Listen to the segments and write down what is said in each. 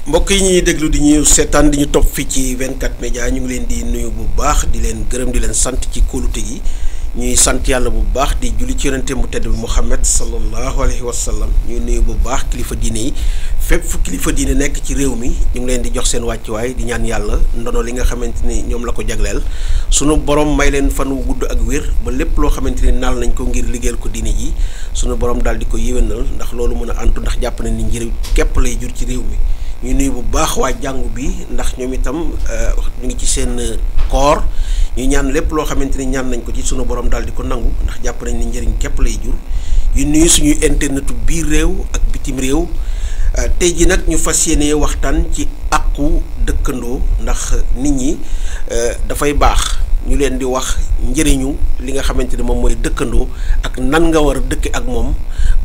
mbokk yi ñuy déglu di ñu seetaan di ñu topp fii ci 24 média ñu ngi leen di nuyu bu baax di leen gërëm di leen sant ci kóolute gi ñuy sant yàlla bu baax di julli ci yonente mu tedd bi Muhammad sallallahu alayhi wa sallam ñuy nuyu bu baax kilifa diine yi fépp fu kilifa diine nekk ci réew mi ñu ngi leen di jox seen wàccuwaay di ñaan yàlla ndono li nga xamante ni ñoom la ko jagleel sunu borom may leen fan wu gudd ak wér ba lépp loo xamante ni naal nañ ko ngir liggéeyal ko diine ji sunu borom daal di ko yéwénal ndax loolu mën a antu ndax jàpp nañ ni njëriñ képp lay jur ci réew mi. ñu nuyu bu baax waa jàngu bi ndax ñoom itam ñu ngi ci seen koor ñu ñaan lépp loo xamante ni ñaan nañ ko ci sunu borom daal di ko nangu ndax jàpp nañ ni njëriñ képp lay jur yu nuyu suñuy internetu biir réew ak bitim réew tey ji nag ñu fas yéene waxtaan ci àqu dëkkandoo ndax nit ñi dafay baax ñu leen di wax njëriñu li nga xamante ni moom mooy dëkkandoo ak nan nga war a dëkke ak moom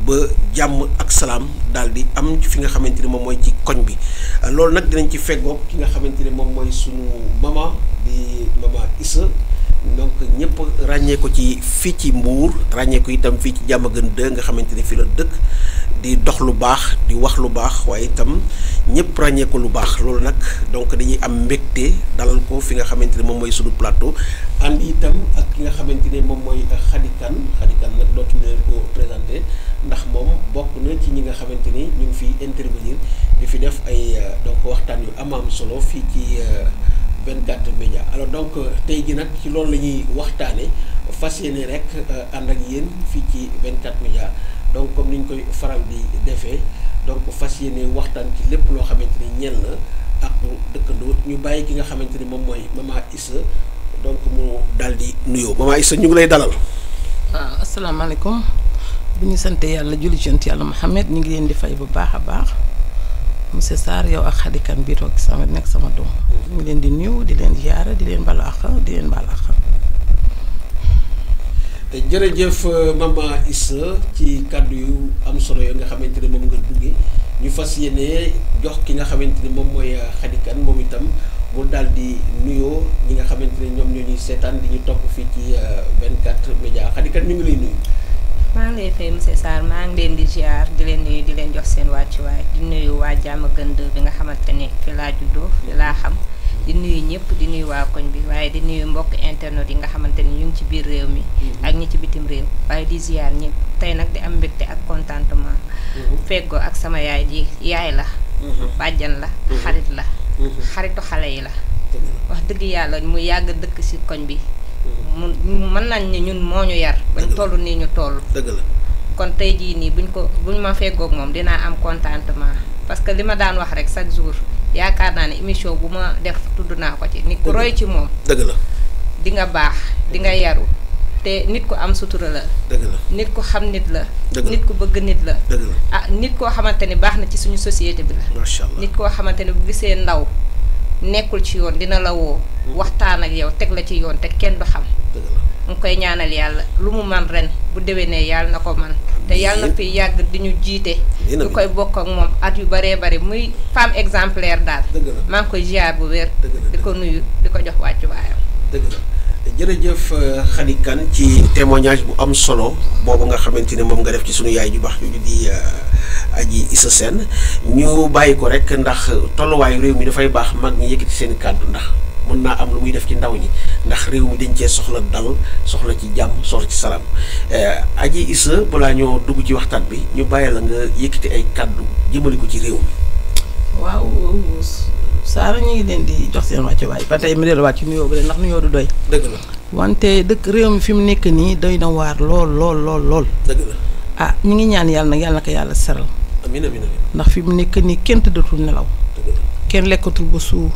ba jàmm ak salaam daal di am fi nga xamante ni moom mooy ci koñ bi loolu nag dinañ ci feggoog ki nga xamante ni moom mooy sunu mama di mama Issa donc ñëpp ràññee ko ci fii ci Mbour ràññee ko itam fii ci Diamaguène 2 nga xamante ni fi la dëkk di dox lu baax di wax lu baax waaye itam ñëpp ràññee ko lu baax loolu nag donc dañuy am mbégte dalal ko fi nga xamante ni moom mooy sunu plateau ànd itam ak ki nga xamante ni moom mooy Khady Kane nag dootuñu leen ko présenté ndax moom bokk na ci ñi nga xamante ni ñu ngi fiy intervenir di fi def ay donc waxtaan yu am solo fii ci 24 média alors donc tey ji nag ci loolu la ñuy waxtaane fas yéene rek ànd ak yéen fii ci 24 média donc comme ni ñu koy faral di defee donc fas yéene waxtaan ci lépp loo xamante ni ñeel na ak dëkkandoo ñu bàyyi ki nga xamante ni moom mooy mama Issa donc mu daal di nuyoo mama Issa ñu ngi lay dalal. waaw asalaamaaleykum bu ñu sante yàlla julli ci yàlla Muhammad ñu ngi leen di fay bu baax a baax monsieur Sarr yow ak Khady Kane bii toog sama nekk sama doom ñu ngi leen di nuyu di leen ziyaara di leen balu àq di leen baal àq. jërëjëf mama Issa ci kàddu yu am solo yoo nga xamante ne moom nga duggee ñu fas yéene jox ki nga xamante ni moom mooy Khady Kane moom itam mu daal di nuyoo ñi nga xamante ne ñoom ñoo ñuy seetaan di ñu topp fii ci 24 média Khady Kane ñu ngi lay nuyu. maa ngi lay fay monsieur Sarr maa ngi leen di ziar di leen nuyu di leen jox seen wàccuwaay di nuyu waa Diamaguène 2 bi nga xamante ne fi laa juddoo fi laa xam di nuyu ñëpp di nuyu waa koñ bi waaye di nuyu mbokk internet yi nga xamante ni ñu ngi ci biir réew mi ak ñi ci bitim réew waaye di ziar ñëpp tey nag di am mbégte ak contentement feggoo ak sama yaay ji yaay la bàjjan la xarit la xaritu xale yi la wax dëgg yàlla mu yàgg dëkk ci koñ bi mu mën nañ ni ñun moo ñu yar bañ toll nii ñu toll dëgg la kon tey jii nii buñ ma feggoog moom dinaa am contentement parce que li ma daan wax rek chaque jour yaakaar naa ne émission bu ma def tudd naa ko ci nit ku roy ci moom dëgg la di nga baax di nga yaru te nit ku am sutura la dëgg la nit ku xam nit la dëgg nit ku bëgg nit la dëgg la ah nit koo xamante ni baax na ci suñu société bi la macha allah nit koo xamante ne bu gisee ndaw nekkul ci yoon dina la woo waxtaan ak yow teg la ci yoon te kenn du xam dëgg la mu ngi koy ñaanal yàlla lu mu man ren bu déwénee yàlla na ko man te yàlla na fi yàgg di ñu jiite ñu koy bokk ak moom at yu bëree bëri muy femme exemplaire daal maa ngi koy ziar bu wér di ko nuyu di ko jox wàccuwaayam dëgg la jërëjëf Khady Kane ci témoignage bu am solo boobu nga xamante ne moom nga def ci sunu yaay ju baax jooju di Adji Issa Sène ñu bàyyi ko rek ndax tolluwaayu réew mi dafay baax mag ñi yëkkati seen kàddu ndax mën naa am lu muy def ci ndaw ñi ndax réew mi dañ cee soxla dal soxla ci jàmm soxla ci salaam Adji Issa balaa ñoo dugg ci waxtaan bi ñu bàyyi la nga yëkkati ay kàddu jëmale ko ci réew mi. waaw Sarr ñu ngi leen di jox seen wàccuwaay ba tey mu delluwaat ci nuyoo bi de ndax nuyoo du doy. dëgg la wante dëkk réew mi fi mu nekk nii doy na waar lool lool lool lool. dëgg la ah ñu ngi ñaan yàlla nag yàlla na ko yàlla seral. amiin amiin amiin ndax fi mu nekk nii kenn tëddatul nelaw. dëgg la kenn lekkatul ba suur.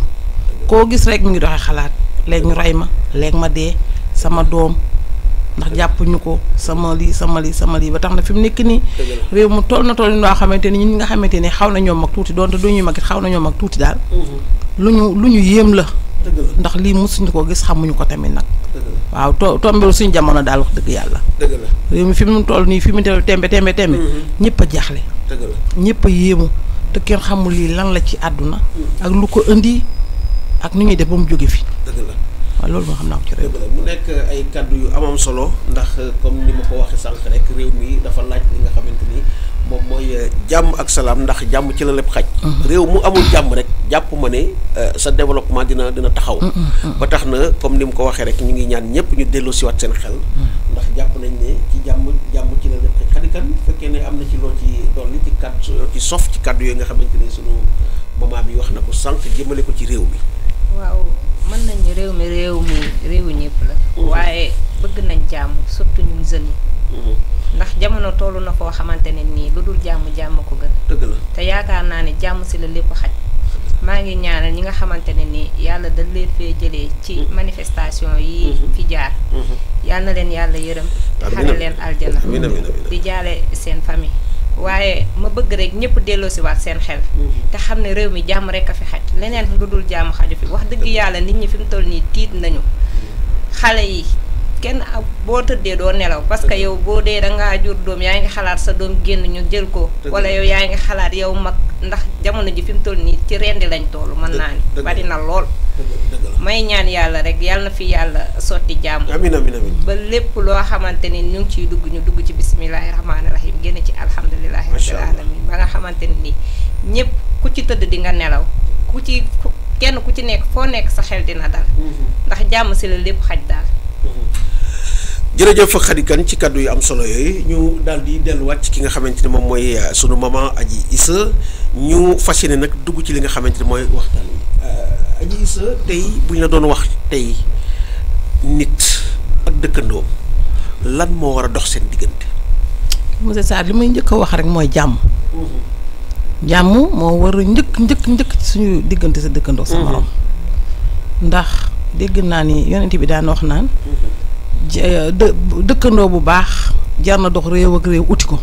koo gis rek mu ngi doxee xalaat léegi ñu rey ma léegi ma dee sama doom ndax jàppuñu ko sama lii ba tax na fi mu nekk nii réew mu toll na toll noo xamante ni ñun nga xamante ni xaw na ñoom mag tuuti doonte du ñuy mag it xaw na ñoom mag tuuti daal lu ñu yéem la ndax lii mosuñu ko gis xamuñu ko tamit nag waaw tombelu suñu jamono daal wax dëgg yàlla réew mi fi mu toll nii fi mu tembe ñëpp a jaaxle ñëpp a yéemu te kenn xamul lii lan la ci àdduna ak lu ko indi ak ni ñuy def ba mu jóge fi dëgg la waaw loolu moo xam naa ko ci réew dëgg la mu nekk ay kàddu yu amam solo ndax comme ni ma ko waxee sànq rek réew mi dafa laaj li nga xamante ni moom mooy jàmm ak salaam ndax jàmm ci la lépp xaj. réew mu amul jàmm rek jàpp ma ne sa développement dina taxaw. ba tax na comme ni mu ko waxee rek ñu ngi ñaan ñëpp ñu dellu siwaat seen xel. ndax jàpp nañ ne ci jàmm ci la lépp xaj xadikan bu fekkee ne am na ci loo ci dolli ci kàddu ci sof ci kàddu yooyu nga xamante ne sunu maman bi wax na ko sànq jëmale ko ci réew mi. waaw mën nañu réewu ñëpp la. waaye bëgg nañ jàmm surtout ñun jeunes yi. ndax jamono tollu na foo xamante ne nii lu dul jàmm ko gën. dëgg la te yaakaar naa ne jàmm si la lépp xaj. maa ngi ñaanal ñi nga xamante ne nii yàlla da leen fee jëlee ci manifestation yi fi jaar. yal na leen yàlla yërëm. te xare leen aljana. di jaale seen famille. waaye ma bëgg rek ñëpp delloosiwaat seen xel. te xam ne réew mi jàmm rek a fi xaj leneen lu dul jàmm xaju fi wax dëgg yàlla nit ñi fi mu toll nii tiit nañu xale yi. kenn boo tëddee doo nelaw parce que yow boo dee dangaa jur doom yaa ngi xalaat sa doom génn ñu jël ko wala yow yaa ngi xalaat yow mag ndax jamono ji fi mu toll nii ci rendi lañ toll mën naa ni bari na lool may ñaan yàlla rek yàlla na fi yàlla sotti jàmm amiin ba lépp loo xamante ni ñu ngi ciy dugg ñu dugg ci bisimilahi rahmaani rahim génn ci alhamdulilahi rabbil alamin ba nga xamante ni ñëpp ku ci tëdd di nga nelaw kenn ku ci nekk foo nekk sa xel dina dal ndax jàmm si la lépp xaj daal. jërëjëf Khady Kane ci kaddu yu am solo yooyu ñu daal di delluwaat ci ki nga xamante ne moom mooy sunu maman Adji Issa ñu fas yéene nag dugg ci li nga xamante ne mooy waxtaan wi Adji Issa tey bu ñu la doon wax tey nit ak dëkkandoo lan moo war a dox seen diggante. monsieur Sarr li may njëkk a wax rek mooy jàmm. jàmm moo war a njëkk ci suñu diggante sa dëkkandoo sa morom. ndax dégg naa ni yonent bi daan wax naan. dëkkandoo bu baax jar na dox réew ak réew uti ko.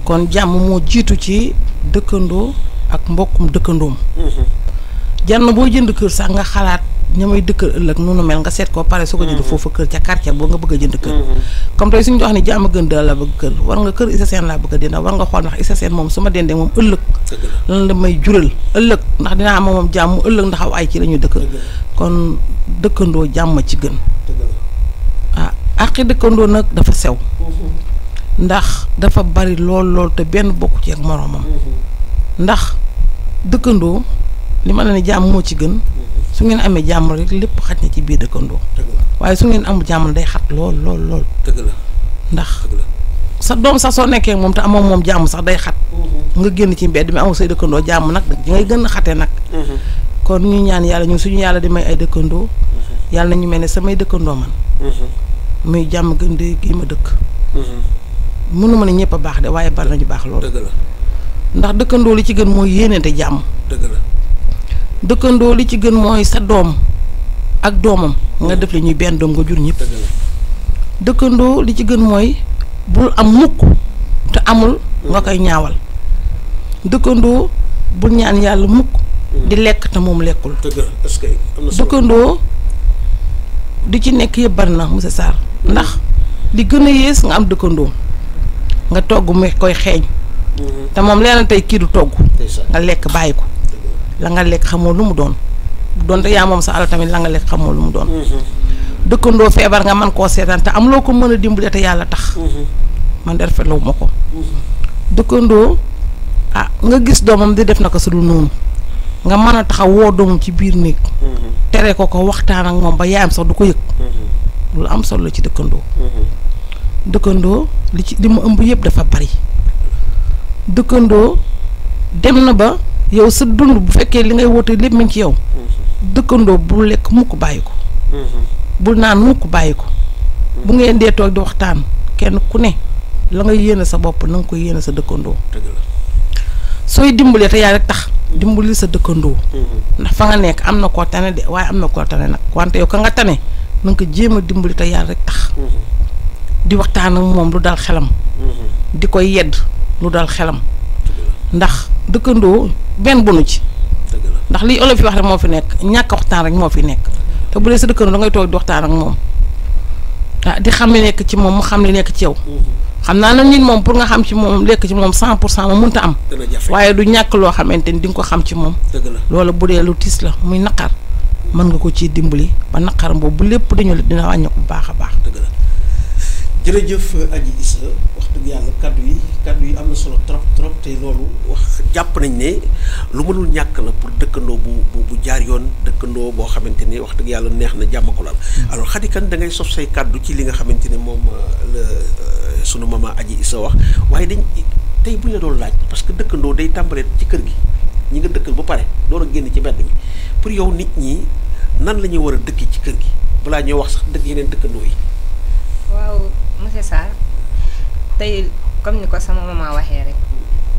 kon jàmm moo jiitu ci dëkkandoo ak mbokkum dëkkandoom. jar na boo jënd kër sax nga xalaat ña may dëkkal ëllëg noonu mel nga seet ko pare su ko jënd foofu kër ca quartier boo nga bëgg a jënd kër. comme tey suñu wax ni jàmm gën da la bëgg kër war nga kër Issa Sène laa bëgg a dina war nga xool ndax Issa Sène moom su ma dendee moom ëllëg lan la may jural ëllëg ndax dinaa am moom jàmm ëllëg ndax aw ay ci la ñu dëkk kon dëkkandoo jàmm ci gën. àqi dëkkandoo nag dafa sew ndax dafa bari lool te benn bokku ci ak moroomam ndax dëkkandoo li ma la ne jàmm moo ci gën su ngeen amee jàmm rek lépp xaj na ci biir dëkkandoo waaye su ngeen amul jàmm day xat lool ndax sa doom sax soo nekkee moom te amoo moom jàmm sax day xat nga génn ci mbedd mi amul say dëkkandoo jàmm nag ngay gën a xate nag kon ñu ñaan yàlla ñu suñu yàlla di may ay dëkkandoo yàlla na ñu mel ne samay dëkkandoo man muy jàmm gën de gii ma dëkk mënuma ne ñëpp a baax de waaye bari nañu baax loolu ndax dëkkandoo li ci gën mooy yéenante jàmm dëkkandoo li ci gën mooy sa doom ak doomam nga def li ñuy benn doom nga jur ñëpp dëkkandoo li ci gën mooy bul am mukk te amul nga koy ñaawal dëkkandoo bul ñaan yàlla mukk di lekk te moom lekkul dëkkandoo di ci nekk yëpp bari na monsieur Sarr ndax li gën a yées nga am dëkkandoo nga togg mu koy xeeñ te moom leena tey kii du togg nga lekk bàyyi ko la nga lekk xamoo lu mu doon doonte yaa moom sa alal tamit la nga lekk xamoo lu mu doon dëkkandoo feebar nga mën koo seetaan te am loo ko mën a dimbale te yàlla tax man de rafetlu ma ko dëkkandoo nga gis doomam di def naka su dul noonu nga mën a taxaw woo doomam ci biir néeg tere ko waxtaan ak moom ba yaayam sax du ko yëg lu am solo la ci dëkkandoo dëkkandoo li mu ëmb yëpp dafa bari dëkkandoo dem na ba yow sa dund bu fekkee li ngay woote lépp mi ngi ci yow dëkkandoo bul lekk mukk bàyyi ko bul naan mukk bàyyi ko bu ngeen dee toog di waxtaan kenn ku ne la nga yéene sa bopp na nga ko yéene sa dëkkandoo sooy dimbalee te yaa rek tax dimbali sa dëkkandoo ndax fa nga nekk am na koo tane de waaye am na koo tane nag wante yow ka nga tane na nga ko jéem a dimbali te yàlla rek tax di waxtaan ak moom lu dal xelam di koy yedd lu dal xelam ndax dëkkandoo benn bunu ci ndax li olof yi wax rek moo fi nekk ñàkk waxtaan rek moo fi nekk te bu dee sa dëkkandoo da ngay toog di waxtaan ak moom di xam li nekk ci moom mu xam li nekk ci yow xam naa nag nit moom pour nga xam ci moom lekk ci moom 100% ma mënta am waaye du ñàkk loo xamante ni di nga ko xam ci moom loolu bu dee lu tiis la muy naqar mën nga ko ci dimbali ba naqaram boobu bu lépp dañu dina wàññi ko bu baax a baax jërëjëf Adji Issa dëgg yàlla kaddu yi am na solo trop te loolu wax jàpp nañ ne lu mënul ñàkk la pour dëkkandoo bu jaar yoon, dëkkandoo boo xamante ni wax dëgg yàlla neex na jàmm ko laal. alors Khady Kane da ngay sof say kaddu ci li nga xamante ne moom la sunu maman Adji Issa wax waaye tey bu ñu la doon laaj parce que dëkkandoo day tàmbalee ci kër gi ñi nga dëkkal ba pare door a génn ci mbedd mi pour yow nit ñi nan la ñuy war a dëkki ci kër gi balaa ñuy wax sax yeneen dëkkandoo yi. waaw monsieur Sarr tey comme ni ko sama maman waxee rek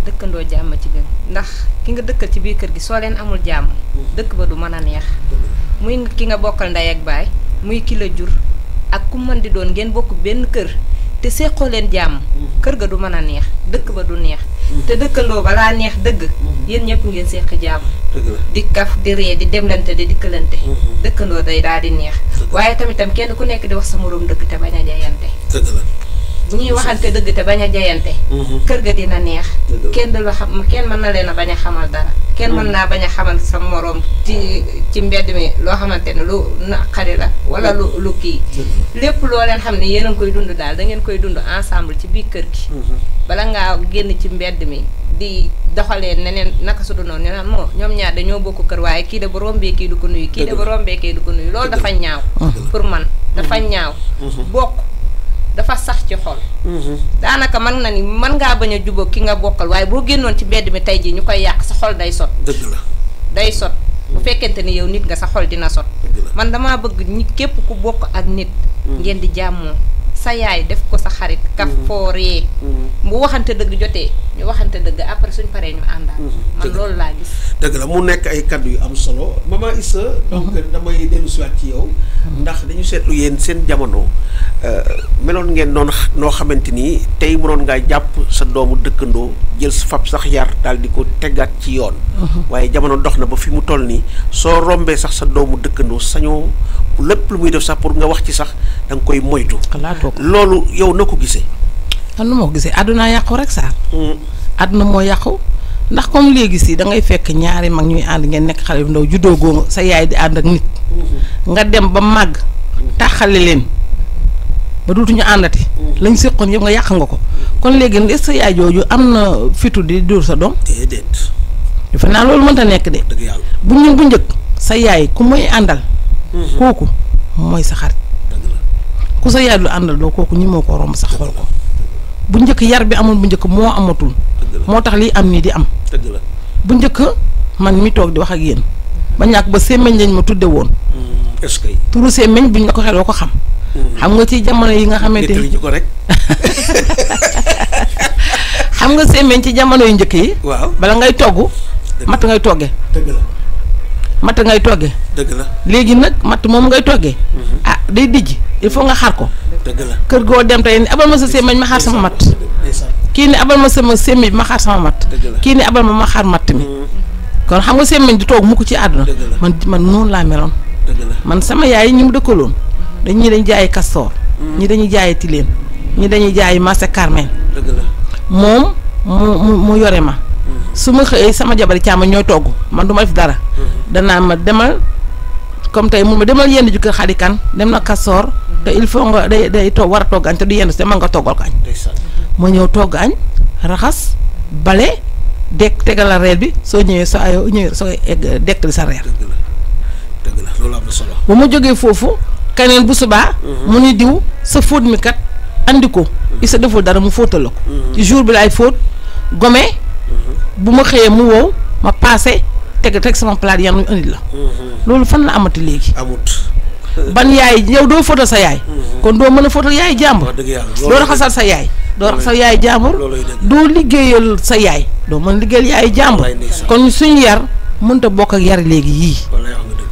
dëkkandoo jàmm ci gën ndax ki nga dëkkal ci biir kër gi soo leen amul jàmm dëkk ba du mën a neex muy ki nga bokkal ndey ak baay muy ki la jur ak ku mën di doon ngeen bokk benn kër te seqoo leen jàmm kër ga du mën a neex dëkk ba du neex te dëkkandoo balaa neex dëgg yéen ñëpp ngeen seq jàmm di kaf di ree di demlante di dikkalante dëkkandoo day daal di neex waaye tamitam kenn ku nekk di wax sa moroom dëgg te bañ a jayante bu ñuy waxante dëgg te bañ a jayante kër ga dina neex kenn du la xam kenn mën na leen a bañ a xamal dara kenn mën naa bañ a xamal sa moroom ci mbedd mi loo xamante ne lu naqari la wala lu kii lépp loo leen xam ne yéen a ngi koy dund daal da ngeen koy dund ensemble ci biir kër gi bala ngaa génn ci mbedd mi di doxalee neneen naka su du noonu ñu naan moo ñoom ñaar dañoo bokk kër waaye kii de ba rombee kii du ko nuyu kii de ba rombee kii du ko nuyu loolu dafa ñaaw pour man dafa ñaaw bokk dafa sax ci xol daanaka mën na ni mën ngaa bañ a jubóog ki nga bokkal waaye boo génnoon ci mbedd mi tey jii ñu koy yàq sa xol day sot dëgg la day sot bu fekkente ni yow nit nga sa xol dina sot man damaa bëgg nit képp ku bokk ak nit ngeen di jàmmoo sa yaay def ko sa xarit kaf fooree bu waxante dëgg jotee ñu waxante dëgg après suñ paree ñu àndaat man loolu laa gis dëgg la mu nekk ay kaddu yu am solo maman Issa donc damay dellu siwaat ci yow ndax dañu seetlu yéen seen jamono meloon ngeen noonu noo xamante ni tey mënoon ngaa jàpp sa doomu dëkkandoo jël sa fab sax yar daal di ko teggaat ci yoon waaye jamono dox na ba fi mu toll nii soo rombee sax sa doomu dëkkandoo sañoo lépp lu muy def sax pour nga wax ci sax da nga koy moytu loolu yow na ko gisee nu moo gisee àdduna yàqu rek Sarr àdduna moo yàqu ndax comme léegi si da ngay fekk ñaari mag ñuy ànd ngeen nekk xale yu ndaw juddoo góoma sa yaay di ànd ak nit nga dem ba màgg taxale leen ba dootuñu àndati lañ séqoon yëpp nga yàq nga ko kon léegi est-ce sa yaay jooju am na fitu di dóor sa doom déedéet defe naa loolu mënta nekk de dëgg yàlla bu ñun bu njëkk sa yaay ku muy àndal kooku mooy sa xarit ku sa yaay du àndal doo kooku ñi moo ko romb sax xool ko bu njëkk yar bi amul bu njëkk moo amatul moo tax lii am nii di am dëgg la bu njëkk man mi toog di wax ak yéen ba ñàkk ba sémmiñ lañ ma tudde woon est-ce que turu sémmiñ buñ la ko xel doo ko xam xam nga ci jamono yi nga xamante ni ko rek xam nga sémmiñ ci jamono yu njëkk yi waaw bala ngay togg matt ngay toggee dëgg la matt ngay toggee dëgg la léegi nag matt moom ngay toggee ah day dijj il faut nga xar ko dëgg la kër goo dem tey ni abal ma sa sémmiñ ma xaar sama matt kii ni abal ma sama sémmiñ bi ma xaar sama matt kii ni abal ma xaar matt mi kon xam nga sémmiñ di toog mukk ci àdduna man noonu laa meloon man sama yaay ñi mu dëkkaloon ñii dañuy jaayi Castor ñii dañuy jaayi Tilène ñii dañuy jaayi marché Carmen moom mu yore ma su ma xëyee sama jabari càmm ñooy togg man du ma def dara danaa ma demal comme tey mun ma demal yenn ju kër Khady Kane dem na Castor te il faut nga day toog war a togg añ te du yenn si man nga toggal ko añ ma ñëw togg añ raxas bale dekk tegal la reer bi soo ñëwee soo ayoo ñëwee soo egg dekk li sa reer dëgg la loolu am na solo bu ma jógee foofu keneen bu subaa mu ni diw sa fóot mi kat andi ko Issa deful dara mu fóotal la ko ci jour bi laay fóot gome bu ma xëyee mu wow ma paase teg sama palaat yan ñu indi la loolu fan la amati léegi amut ban yaay yow doo fóotal sa yaay kon doo mën a fóotal yaay jàmbur doo raxasal sa yaay doo raxasal yaay jàmbur doo liggéeyal sa yaay doo mën liggéeyal yaay jàmbur kon suñu yar mënta bokk ak yar léegi yii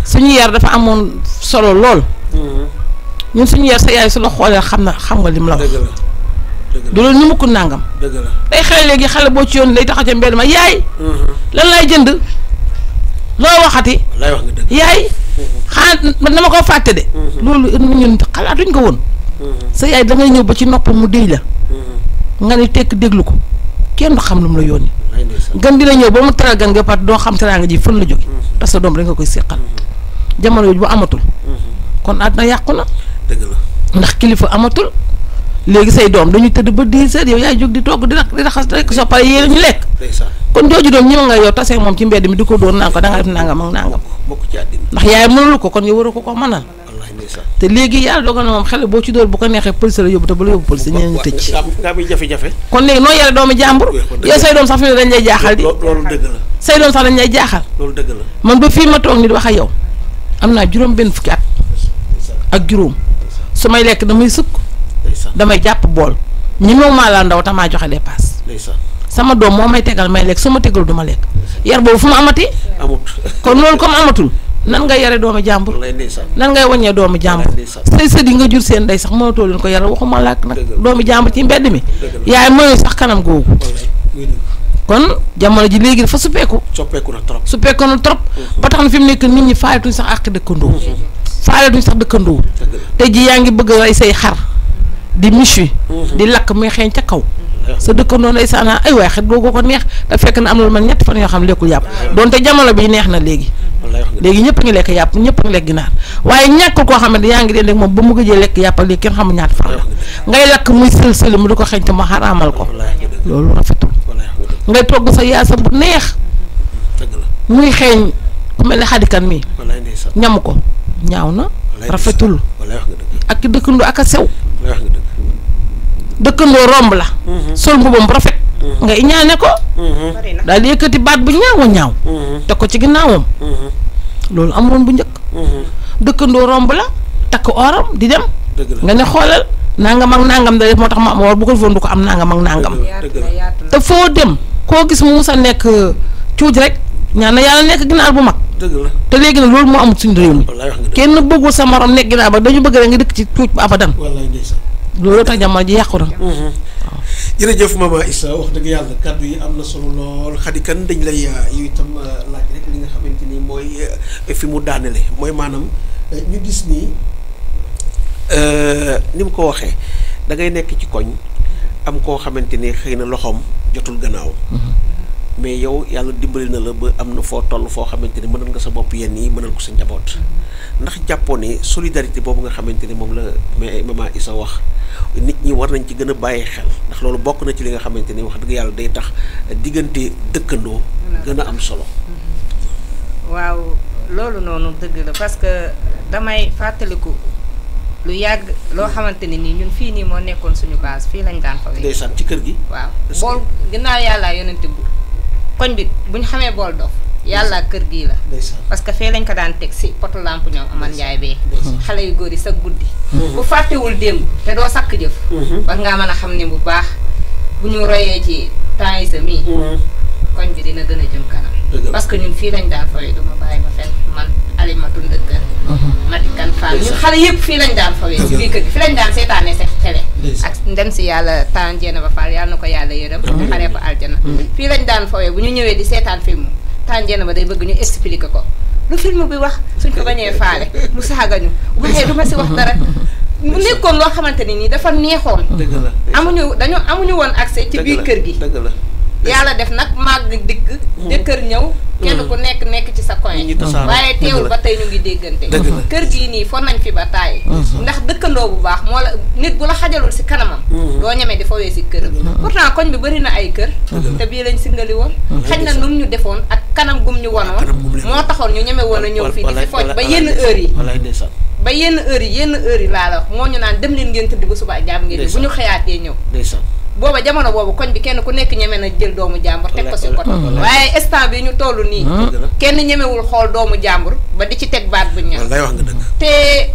suñu yar dafa amoon solo lool ñun suñu yar sa yaay su la xoolee xam nga lim la wax du loolu ñu mukk nàngam day xale léegi xale boo ci yoon lay taxaw ca mbedd ma yaay lan lay jënd loo waxati yaay xanaa man dama ko fàtte de loolu ñun xalaatuñ ko woon sa yaay da ngay ñëw ba ci nopp mu déy la nga ni tekk déglu ko kenn du xam lu mu la yónni gan dina ñëw ba mu teral gan nga pat doo xam teraanga ji fan la jóge parce que doom rek nga koy seqal jamono yooyu bu amatul kon àdduna yàqu na dëgg la ndax kilifa amatul léegi say doom dañuy tëdd ba 10 heures yow yaay jóg di togg di raxas rek soo paree yéen ñu lekk kon jooju doom ñëw nga yow tasee moom ci mbedd mi di ko dóor naan ko da nga def nangam ak nangam bokk ci àddina ndax yaay mënul ko kon yow war a ko mënal te léegi yàlla dogal na moom xale boo ci dóor bu ko neexee police la yóbbu te bu la yóbbu police ñeneen ñu tëj nga muy jafe-jafe kon léegi noo yare doomu jàmbur yow say doom sax fi ne dañ lay jaaxal di loolu dëgg la say doom sax dañ lay jaaxal loolu dëgg la man ba fii ma toog ni di wax ak yow am naa juróom benn fukki at ak juróom su may lekk damay sukk damay jàpp bool ñi moom maa laa ndaw tamaa joxe dépasse sama doom moo may tegal may lekk su ma tegal du ma lekk yar boobu fu mu amati amut kon loolu comme amatul nan ngay yare doomu jàmbur nan ngay waññee doomu jàmbur say sët yi nga jur seen day sax mënatoo leen ko yare waxuma làkk nag doomu jàmbur ci mbedd mi yaay mënul sax kanam googu kon jamono ji léegi dafa suppeeku na trop ba tax na fi mu nekk nit ñi faaletuñ sax àq dëkkandoo faaletuñ sax dëkkandoo te ji yaa ngi bëgg rey say xar di miche di lakk muy xeeñ ca kaw sa dëkkandoo nday saana ay waay xet googu ko neex te fekk na am na lu mel ñetti fan yoo xam lekkul yàpp donte jamono bi neex na léegi ñëpp ngi lekk yàpp ñëpp ngi lekk ginaar waaye ñàkkul koo xam ne yaa ngi deen rek moom ba mu gëjee lekk yàpp ak léegi kenn xamul ñaata fan la ngay lakk muy sël-sëli mu di ko xeeñ te mu xaraamal ko loolu rafetul ngay togg sa yaasa bu neex muy xeeñ ku mel ne xadikan mi ñam ko ñaaw na rafetul ak dëkkandoo ak a sew dëkkandoo romb la sol mbubam bu rafet nga iñaane ko daal di yëkkati baat bu ñaaw teg ko ci ginnaawam loolu amoon bu njëkk dëkkandoo romb la takk oram di dem nga ne xoolal nangam ak nangam da def moo tax ma am war bu ko defoon du ko am nangam ak nangam te foo dem koo gis mu musa nekk cuuj rek ñaan na yàlla nekk ginaar bu mag te léegi nag loolu moo amul suñu réew mi kenn bëggul sa morom nekk ginaar ba dañu bëgg rek nga dëkk ci cuuj ba abadan loolu tax jamono ji yàqu na jërëjëf Mama Issa wax dëgg yàlla kàddu yi am na solo lool xadikan dañ lay yow itam laaj rek li nga xamante ni mooy fi mu daanele mooy maanaam ñu gis ni ni mu ko waxee da ngay nekk ci koñ am koo xamante ni xëy na loxoom jotul gannaaw mais yow yàlla dimbali na la ba am na foo toll foo xamante ni mënal nga sa bopp yenn yi mënal ko sa njaboot ndax jàppoo ne solidarité boobu nga xamante ni moom la mais Mama Issa wax nit ñi war nañ ci gën a bàyyi xel ndax loolu bokk na ci li nga xamante ni wax dëgg yàlla day tax diggante dëkkandoo gën a am solo. waaw loolu noonu dëgg la parce que damay fàttaliku lu yàgg loo xamante ni nii ñun fii nii moo nekkoon suñu base fii lañ daan fawee. ndeysaan ci kër gi. waaw bool ginnaaw yàlla yonente bu koñ bi bu ñu xamee bool dof yàlla kër gii la. parce que fee lañ ko daan teg si potu lamp ñoom aman njaay bee. xale yu góor yi sa guddi. bu fàttewul démb te doo sakk jëf. war ngaa mën a xam ne bu baax bu ñu royee ci temps yi sa mii. koñ bi dina gën a jëm kanam. parce que ñun fii lañ daan fawee duma bàyyi ma fenn man Alimatu Ndëkkër. Matikan Fall ñun xale yëpp fii lañ daan fawee. si biir kër gi fii lañ daan seetaanee sa télé. ak ndem si yàlla temps jeena ba Fall yàlla na ko yàlla yërëm. xaree ko aljana. fii lañ daan fawee bu ñu ñëwee di seetaan film temps jeena ba day bëgg ñu expliquer ko lu film bi wax suñ ko bañee faale mu saagañu waxee du ma si wax dara. mu nekkoon loo xamante ni nii dafa neexoon. amuñu woon accès ci biir kër gi. yàlla def nag màgg dikk jëkkër ñëw kenn ku nekk ci sa coin waaye teewul ba tey ñu ngi déggante kër gii nii fon nañ fi ba tàyyi ndax dëkkandoo bu baax moo la nit bu la xajalul si kanamam doo ñemee di fawee si këram pourtant koñ bi bëri na ay kër te bii lañ singali woon xañ na num ñu defoon ak kanam gum ñu wonoon moo taxoon ñu ñeme woon a ñëw fii di fi foj ba yenn heure yi laa la wax moo ñu naan dem leen ngeen tëdd ba suba jàmm ngeen bu ñu xëyaatee ñëw booba jamono boobu koñ bi kenn ku nekk ñeme na jël doomu jàmbur teg ko si côté waaye instant bi ñu toll nii kenn ñemewul xool doomu jàmbur ba di ci teg baat bu ñaaw te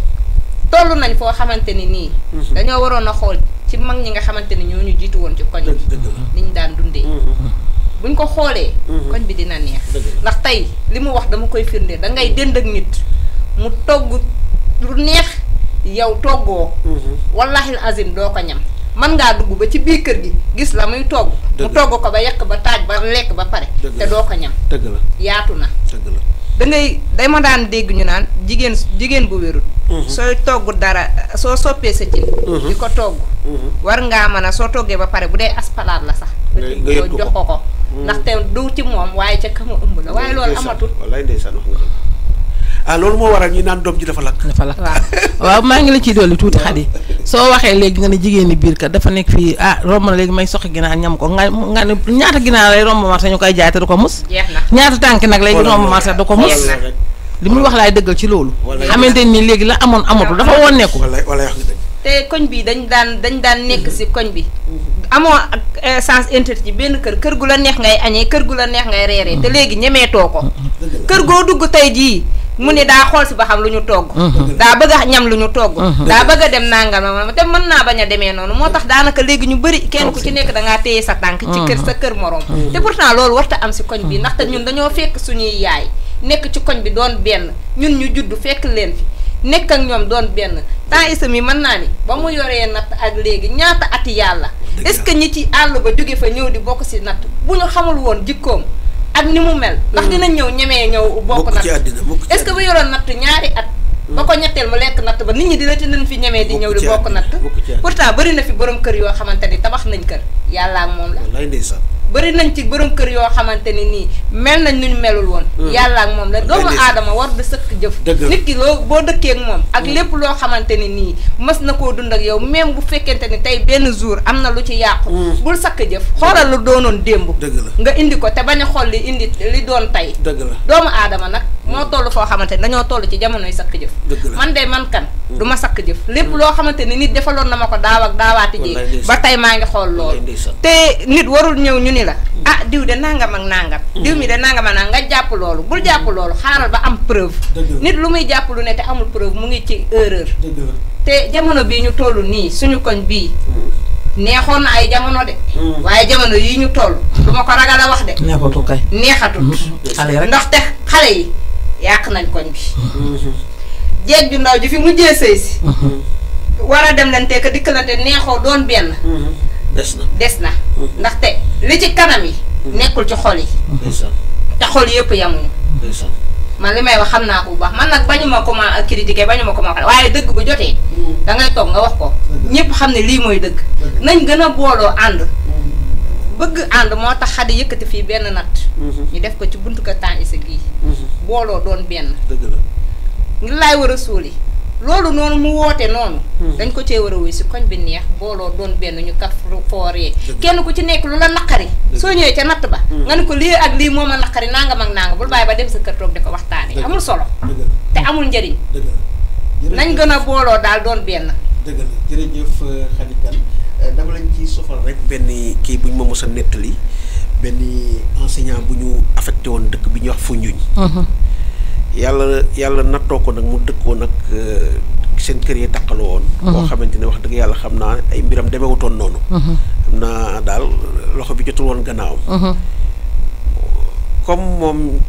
toll nañ foo xamante ni nii dañoo waroon a xool ci mag ñi nga xamante ni ñoo ñu jiitu woon ci koñ bi ni ñu daan dundee buñ ko xoolee koñ bi dina neex ndax tey li mu wax dama koy firndeel da ngay dënd ak nit mu togg lu neex yow toggoo wallahi azim doo ko ñam man ngaa dugg ba ci biir kër gi gis la muy togg mu togg ko ba yekk ba taaj ba lekk ba pare te doo ko ñam yaatu na day ma daan dégg ñu naan jigéen bu wérul sooy togg dara soo soppee sa cin di ko togg war ngaa mën a soo toggee ba pare bu dee aspalaat la sax nga jox ko ndaxte du ci moom waaye ca kama ëmb la waaye loolu amatul loolu moo waral ñu naan doom ji dafa lakk. waaw maa ngi la ciy dolli tuuti Xadi soo waxee léegi nga ne jigéen ñi biir kat dafa nekk fii romb na léegi may soxi ginaar ñam ko nga ne ñaata ginaar lay romb marché ñu koy jaay te du ko mus. ñaata tànk nag léegi romb marché du ko mus. li muy wax laay dëggal ci loolu. xamante ni léegi la amoon amatul dafa wonneeku. te koñ bi dañ daan nekk si koñ bi amoo ak sens interdit ci benn kër gu la neex ngay añee kër gu la neex ngay reeree te léegi ñemeetoo ko kër goo dugg tey jii mu ne daa xool si ba xam lu ñu togg daa bëgg a ñam lu ñu togg daa bëgg a dem nangal te mën naa bañ a demee noonu moo tax daanaka léegi ñu bëri kenn ku ci nekk dangaa téye sa tànk ci kër sa kër morom te pourtant loolu warta am si koñ bi ndaxte ñun dañoo fekk suñuy yaay nekk ci koñ bi doon benn ñun ñu judd fekk leen fi nekk ak ñoom doon benn temps isa mi mën naa ni ba mu yoree natt ak léegi ñaata ati yàlla est-ce que ñi ci àll ba jóge fa ñëw di bokk si natt bu ñu xamul woon jikkoom ak ni mu mel ndax dinañ ñëw bokk natt est-ce que bu yoroon natt ñaari at ba ko ñetteel mu lekk natt ba nit ñi dina nañ fi ñemee di ñëw di bokk natt pourtant bëri na fi borom kër yoo xamante ni tabax nañ kër yàlla ak moom la bëri nañ ci borom kër yoo xamante ni nii mel nañ nu ñu melul woon yàlla ak moom la doomu aadama war da sëkk jëf nit ki loo boo dëkkee ak moom ak lépp loo xamante ni nii mës na koo dund ak yow même bu fekkente ni tey benn jour am na lu ci yàqu bul sakk jëf xoolal lu doonoon démb nga indi ko te bañ a xool li doon tey doomu aadama nag moo toll foo xamante ni dañoo toll ci jamonoy sakk jëf man de man kan du ma sakk jëf lépp loo xamante ni nit defaloon na ma ko daaw ak daawaati ji ba tey maa ngi xool loolu te nit warul ñëw ñu ni la diw de nangam ak nangam diw mi de nangam ak nangam nga jàpp loolu bul jàpp loolu xaaral ba am preuve nit lu muy jàpp lu ne te amul preuve mu ngi ci erreur te jamono bii ñu toll nii suñu koñ bii neexoon na ay jamono de waaye jamono yii ñu toll du ma ko ragal a wax de neexatul kay neexatul ndaxte xale yi yàq nañ koñ bi jeeg ju ndaw ji fi mujjee sëy si war a dem leen te ka dikkalante neexoo doon benn des na ndaxte li ci kanam yi nekkul ci xol yi te xol yëpp yamuñu man li may wax xam naa ko bu baax man nag bañu ma ko ma critiquer bañu ma ko ma wax waaye dëgg bu jotee dangay toog nga wax ko ñëpp xam ne lii mooy dëgg nañ gën a booloo ànd bëgg ànd moo tax Xadi yëkkati fii benn natt ñu def ko ci buntu ka temps isa gii booloo doon benn ngir laay war a suuli loolu noonu mu woote noonu dañ ko cee war a wuy si koñ bi neex booloo doon benn ñu kaf fooree kenn ku ci nekk lu la naqari soo ñëwee ca natt ba nga ne ko lii ak lii moo ma naqari nangam ak nangam bul bàyyi ba dem sa kër toog di ko waxtaanee amul solo te amul njëriñ nañ gën a booloo daal doon benn dëgg la jërëjëf Xadi Kane dama lañ ciy sofal rek benn kii bu ñu ma mos a nettali benn enseignant bu ñu affecté woon dëkk bi ñuy wax Foundiougne yàlla nattoo ko nag mu dëkkoo nag seen kër yi takkaloo woon boo xamante ne wax dëgg yàlla xam naa ay mbiram demewutoon noonu xam naa daal loxo bi jotul woon gannaawam comme moom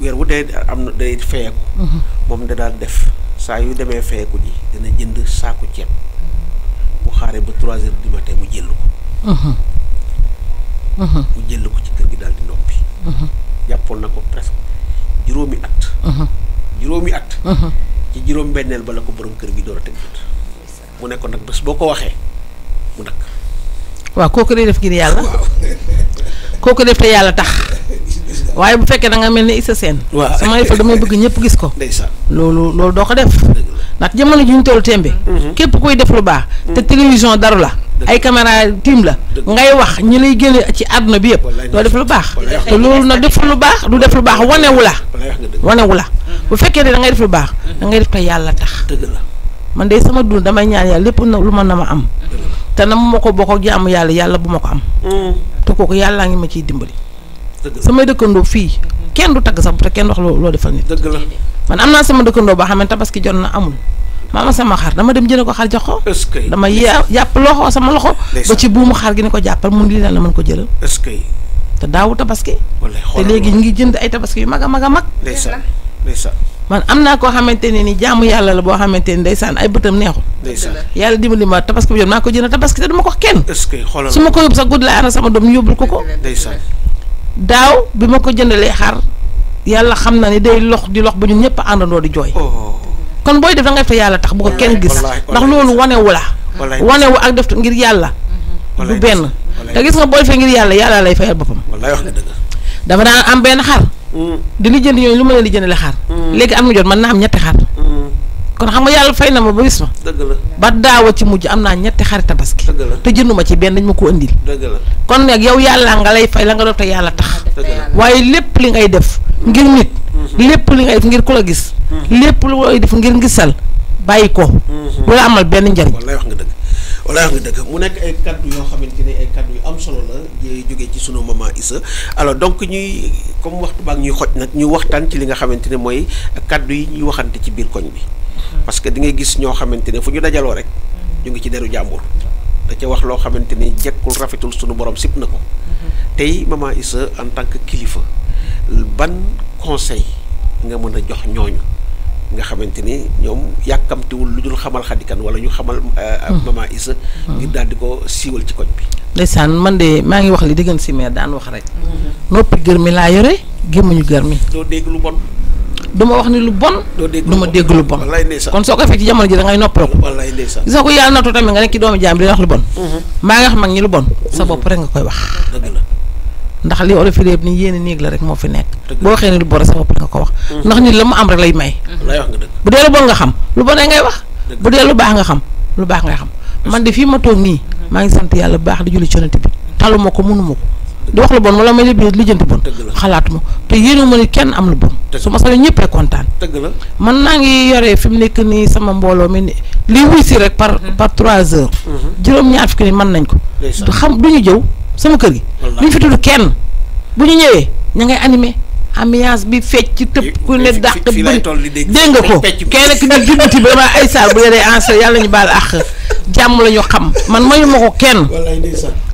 weer wu dee am na day feyeeku moom da daal def saa yu demee feyeeku ji dina jënd saaku ceeb bu xaaree ba 3 heures du matin mu jël ko ci kër gi daal di noppi jàppoon na ko presque juróomi at ci juróom benneel ba la ko borom kër gi door a teg bët mu ne ko nag bés boo ko waxee mu dakk waaw kooku day def ngir yàlla kooku def te yàlla tax waaye bu fekkee da nga mel ni Issa Sène sama yëfal damay bëgg ñëpp gis ko loolu doo ko def ndax jamono ji ñu toll tembe képp kuy def lu baax te télévision daru la ay caméra tiim la ngay wax ñi lay génne ci àdduna bi yëpp doo def lu baax te loolu nag def lu baax du def lu baax wanewu la bu fekkee ne da ngay def lu baax da ngay def te yàlla tax man de sama dund damay ñaan yàlla lépp lu mën na ma am te na ma ko bokk ak jaamu yàlla bu ma ko am te kooku yàllaa ngi ma ciy dimbali samay dëkkandoo fii kenn du tagg sax te kenn wax loo defal nit man am naa sama dëkkandoo boo xam ne tabaski jot na amul maama sama xar dama dem jëne ko xar jox ko dama jàpp loxo sama loxo ba ci buumu xar gi ne ko jàppal mun lii la mën ko jëlal te daawu tabaski te léegi ñu ngi jënd ay tabaski yu mag a mag a mag man am naa koo xamante ne ni jaamu yàlla la boo xamante ni ndeysaan ay bëtam neexul yàlla dimbali ma tabaski bi jot maa ko jënd tabaski te duma ko wax kenn su ma ko yóbbu sax guddi la ana sama doom ñu yóbbul ko daaw bi ma ko jëndalee xar yàlla xam na ni day lox di lox ba ñun ñëpp àndandoo di jooy kon booy def da ngay def te yàlla tax bu ko kenn gis ndax loolu wanewu ak def ngir yàlla du benn te gis nga booy fee ngir yàlla lay fayal boppam dafa daan am benn xar di lijjanti ñooñu lu ma leen lijjanti la xar léegi am na jot mën naa am ñetti xar kon xam nga yàlla fay na ma ba bis ma dëgg la ba daawa ci mujj am naa ñetti xari tabaski dëgg la te jënduma ci benn dañ ma ko indil dëgg la kon nag yow yàlla nga lay fay la nga doon te yàlla tax waaye lépp li ngay def ngir nit lépp li ngay def ngir ku la gis lépp lu ngay def ngir ngisal bàyyi ko lu la amal benn njariñ wallaay wax nga dëgg wallaay wax nga dëgg mu nekk ay kaddu yoo xamante ne ay kaddu yu am solo la jógee ci sunu maman Issa alors donc ñuy comme waxtu baag ñuy xoj nag ñu waxtaan ci li nga xamante ne mooy kaddu yi ñuy waxante ci biir koñ bi parce que di ngay gis ñoo xamante ne fu ñu dajaloo rek ñu ngi ci deru jàmbur da ca wax loo xamante ni jekkul rafetul sunu borom sip na ko tey maman Issa en tant que kilifa ban conseil nga mën a jox ñooñu nga xamante ni ñoom yàkkamtiwul lu dul xamal xadikan wala ñu xamal maman Issa ngir daal di ko siiwal ci koñ bi. ndeysaan man de maa ngi wax li déggan si meer daan wax rek noppi gër mi laa yore gémmuñu gër mi doo dégg lu bon. du ma wax ni lu bon du ma dégg lu bon kon soo ko fekk ci jamono ji da ngay noppaloo ko wallaay ndeysaan gis nga ko yàlla nattu tamit nga nekk ci doomu jaam bi di wax lu bon maa nga xam mag ñi lu bon sa bopp rek nga koy wax dëgg la ndax li olof yi lépp ni yéen néeg la rek moo fi nekk boo waxee ni lu bon rek sa bopp rek nga ko wax ndax nit la mu am rek lay may wallaay wax nga dëgg bu dee lu bon nga xam lu bon ngay wax bu dee lu baax nga xam lu baax ngay xam man de fii ma toog nii maa ngi sant yàlla bu baax di julli ci Yonent bi taluma ko mënuma ko di wax lu bon wala may lijjanti bon xalaatuma te yéenu ma ni kenn am lu bon su ma sañoon ñëppee kontaan dëgg la man naa ngi yoree fi mu nekk nii sama mbooloo mi ni li wuy si rek par 3 heures juróom-ñaar fukki ni mën nañ ko du xam du ñu jëw sama kër gi du ñu fi tudd kenn bu ñu ñëwee ña ngay animé ambiance bi fecc ci tëb ku ne dàq bi dégg nga ko kenn ki di jubbati ba ma ay saar bu yoree answer yàlla ñu baal ak jàmm la ñu xam man mayu ma ko kenn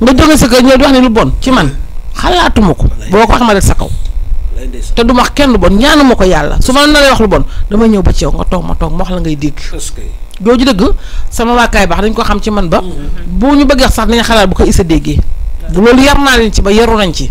nga jóge sa kër ñëw di wax ni lu bon ci man xalaatuma ko boo ko wax ma rek sa kaw te du ma wax kenn lu bon ñaanuma ko yàlla su ma naree wax lu bon damay ñëw ba ci yow nga toog ma wax la ngay dégg doo ji dëgg sama waakaay baax dañ ko xam ci man ba bu ñu bëggee sax dañu xalaat bu ko Issa déggee loolu yar naa leen ci ba yaru nañ ci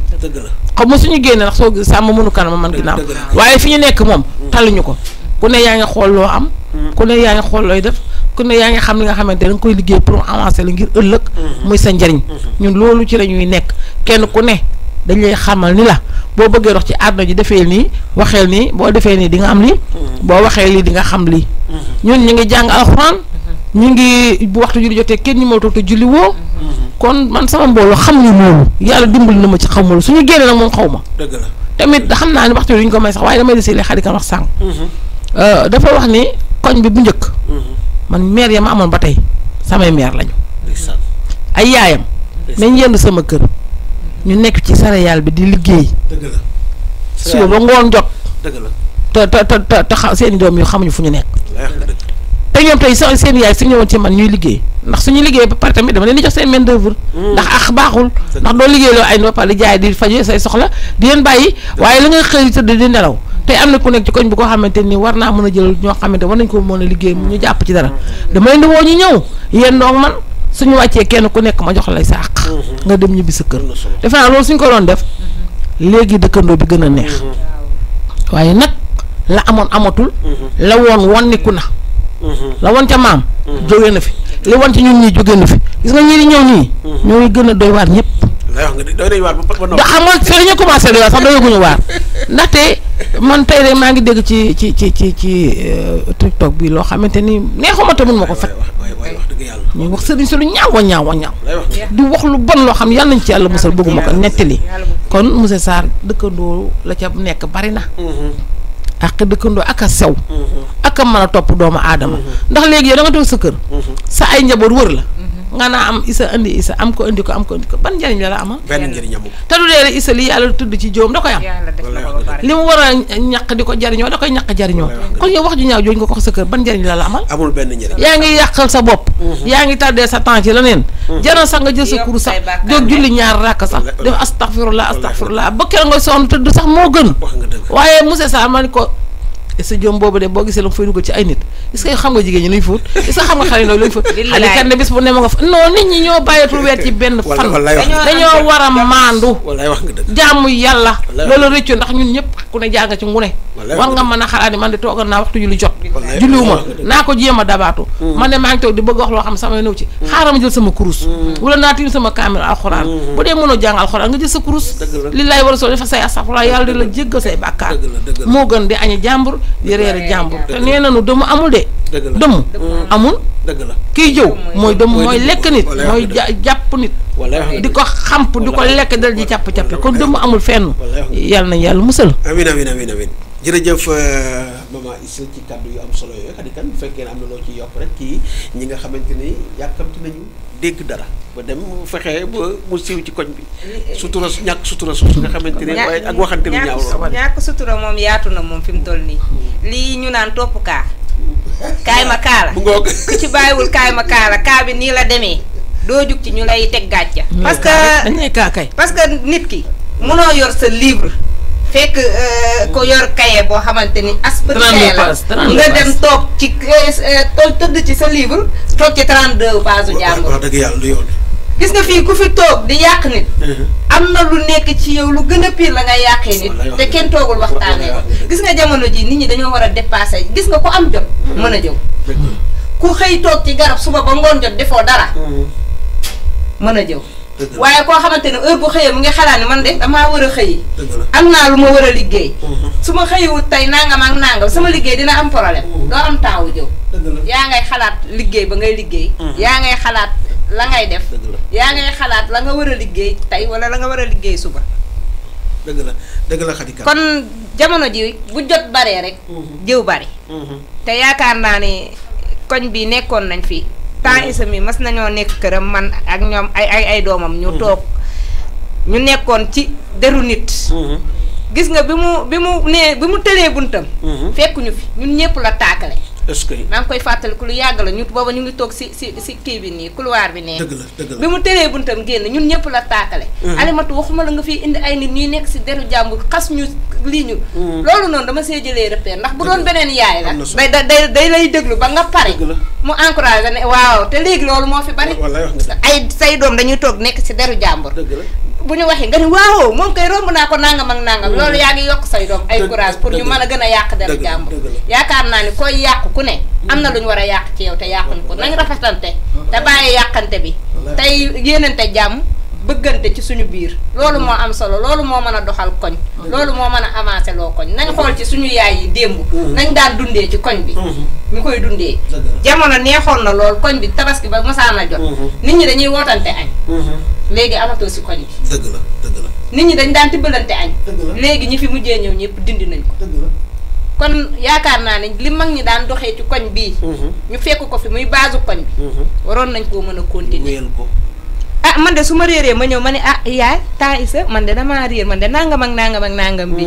xam nga suñu génne ndax soo sàmm mënu kanam man ginnaaw waaye fi ñu nekk moom taluñu ko ku ne yaa ngi xool loo am ku ne yaa ngi xool looy def ku ne yaa ngi xam li nga xamante da nga koy liggéey pour avancer la ngir ëllëg muy sa njariñ ñun loolu ci la ñuy nekk kenn ku ne dañ lay xamal ni la boo bëggee dox ci àdduna ji defee nii waxeel nii boo defee nii di nga am lii boo waxee lii di nga xam lii ñun ñu ngi jàng alxuraan ñu ngi bu waxtu julli jotee kenn ñu moo toog te julli woo kon man sama mbooloo xam ñu loolu yàlla dimbali na ma ci xamul suñu génne nag moom xaw ma dëgg la tamit xam naa ni waxtu bi duñ ko may sax waaye damay desee xarit kan wax sànq dafa wax ni koñ bi bu njëkk man maire ya ma amoon ba tey samay maire lañu ay yaayam nañ yendu sama kër ñu nekk ci céréale bi di liggéey dëgg la suba ba ngoon jot dëgg la te seeni doom yu xamuñu fu ñu nekk te ñoom tey seen yaay su ñëwoon ci man ñuy liggéey ndax suñu liggéey ba pare tamit dama leen di jox seen main d'œuvre ndax ak baaxul ndax doo liggéey loo ay ba pare di jaay di faju say soxla di leen bàyyi waaye la nga xëy tëdd di nelaw tey am na ku nekk ci koñ bu ko xamante ni war naa mën a jël ñoo xamante war nañ ko mën a liggéey ñu jàpp ci dara dama leen di woo ñu ñëw yéen doog man suñu wàccee kenn ku nekk ma jox lay sa àq nga dem ñibbi sa kër defe naa loolu suñ ko doon def léegi dëkkandoo bi gën a neex waaye nag la amoon amatul la woon wonniku na la woon ca maam jóge na fi li woon ci ñun ñii jóge na fi gis nga ñii di ñëw nii ñooy gën a doy waar ñëpp da xam nga fii dañu commencé doy waar sax doyaguñu waar ndaxte man tey rek maa ngi dégg ci TikTok bi loo xamante ni neexuma te mun ma ko faj ñuy wax sëriñ si lu ñaaw di wax lu bon loo xam yàlla nañ ci yàlla musal bëgguma ko nettali kon monsieur Sarr dëkkandoo la ca nekk bari na ak dëkkandoo ak a sew ak a mën a topp doomu aadama ndax léegi yow da nga toog sa kër sa ay njaboot wër la nga naa am Issa indi Issa am ko indi ko ban njëriñ la amal benn njëriñ amul te du dee Issa li yàlla tudd ci jóom da koy am li mu war a ñaq di ko jariñoo da koy ñaq jariñoo kon yow wax ju ñaaw jooju nga ko wax sa kër ban njëriñ la amal amul benn njëriñ yaa ngi yàqal sa bopp yaa ngi tàddee sa temps ci leneen jaral sax nga jël sa kuru sax jóg julli ñaar rakk sax def astaghfirullah ba keroog nga sonn tëdd sax moo gën waaye monsieur Sarr ma ni ko studio boobu de boo gisee la nga fay dugal ci ay nit est-ce que xam nga jigéen ñi luñ fóot est-ce que xam nga xale yi luñ fóot xale kan de bis bu ne ma nga fa non nit ñi ñoo bàyyatul weer ci benn fan dañoo war a maandu jaamu yàlla loolu rëccu ndax ñun ñëpp ku ne jàng ci ngune war nga mën a xalaat ni man de toogal naa waxtu julli jot julliwuma naa ko jéem a dabaatu man de maa ngi toog di bëgg wax loo xam sama nëw ci xaaral ma jël sama kurus wala naa tiim sama caméra alxuraan bu dee mënoo jàng alxuraan nga jël sa kurus li lay war a soo dafa say astafurlah yàlla di la jéggal say bàkkaar moo gën di añi jàmbur di reere jàmbur te nee nañu dëmm amul de dëmm amul kiy jëw mooy dëmm mooy lekk nit mooy jàpp nit di ko xamp di ko lekk dal ji càpp-càppe kon dëmm amul fenn yàlla na yàlla musal amiin amiin amiin amiin jërëjëf maman Issa ci kàddu yu am solo yooyu xadi kan bu fekkee ne am na loo ciy yokk rek kii ñi nga xamante ni yàkkamti nañu dégg dara ba dem fexe ba mu siiw ci koñ bi sutura ñàkk sutura suuf nga xamante ne waaye ak waxante lu ñaaw ñàkk sutura moom yaatu na moom fi mu toll nii lii ñu naan topp kaa kaay ma kaala ku ci bàyyiwul kaay ma kaala kaa bi nii la demee doo jug ci ñu lay teg gàcca parce que dañuy kaa kay parce que nit ki mënoo yor sa livre fekk ko yor kaye boo xamante ni aspect la nga dem toog ci tëdd ci sa livre toog ci 32 page u jàmbur wax dëgg yàlla du yoon gis nga fii ku fi toog di yàq nit am na lu nekk ci yow lu gën a pire la nga yàqee nit te kenn toogul waxtaanee gis nga jamono ji nit ñi dañoo war a dépasser gis nga ku am jot mën a jëw ku xëy toog ci garab suba ba ngoon jot defoo dara mën a jëw waaye koo xamante ne heure bu xëyee mu ngi xalaat ni man de damaa war a xëyi am naa lu ma war a liggéey su ma xëyiwut tey nangam ak nangam sama liggéey dina am problème doo am temps wu jëw yaa ngay xalaat liggéey ba ngay liggéey yaa ngay xalaat la ngay def yaa ngay xalaat la nga war a liggéey tey wala la nga war a liggéey suba dëgg la Khady Kane kon jamono ji bu jot baree rek jëw bari te yaakaar naa ne koñ bi nekkoon nañ fi temps Issa mi mas nañoo nekk këram man ak ñoom ay doomam ñu toog ñu nekkoon ci deru nit gis nga bi mu tëlee buntam fekkuñu fi ñun ñëpp la taakale est-ce que maa ngi koy fàttaliku lu yàgg la ñu booba ñu ngi toog si kii bi nii couloir bi nee dëgg la bi mu tëlee buntam génn ñun ñëpp la taakale alimatu waxuma la nga fiy indi ay nit ñuy nekk si deru jàmbur xas ñu lii ñu loolu noonu dama see jëlee repère ndax bu doon beneen yaay la day lay déglu ba nga pare mu encouragé ne waaw te léegi loolu moo fi bari ay say doom dañuy toog nekk si deru jàmbur bu ñu waxee nga ni waaw moom koy romb naa ko nangam ak nangam loolu yaa ngi yokk say doom ay courage pour ñu mën a gën a yàq deru jàmbur yaakaar naa ni koy yàqu ku ne am na lu ñu war a yàq ci yow te yàquñ ko nañ rafetante te bàyyi yàqante bi tey yéenante jàmm bëggante ci suñu biir loolu moo am solo loolu moo mën a doxal koñ loolu moo mën a avancer loo koñ nañ xool ci suñu yaay yi démb nañ daan dundee ci koñ bi ñu koy dundee jamono neexoon na lool koñ bi tabaski ba mosaan a jot nit ñi dañuy wootante añ léegi amatoo si koñ bi dëgg la nit ñi dañ daan tibbalante añ léegi ñi fi mujjee ñëw ñëpp dindi nañ ko kon yaakaar naa ne li mag ñi daan doxee ci koñ bii ñu fekk ko fi muy baasu koñ bi waroon nañ koo mën a continuer ah man de su ma réeree ma ñëw ma ne ah yaay temps Issa man de damaa réer man de nangam ak nangam ak nangam bi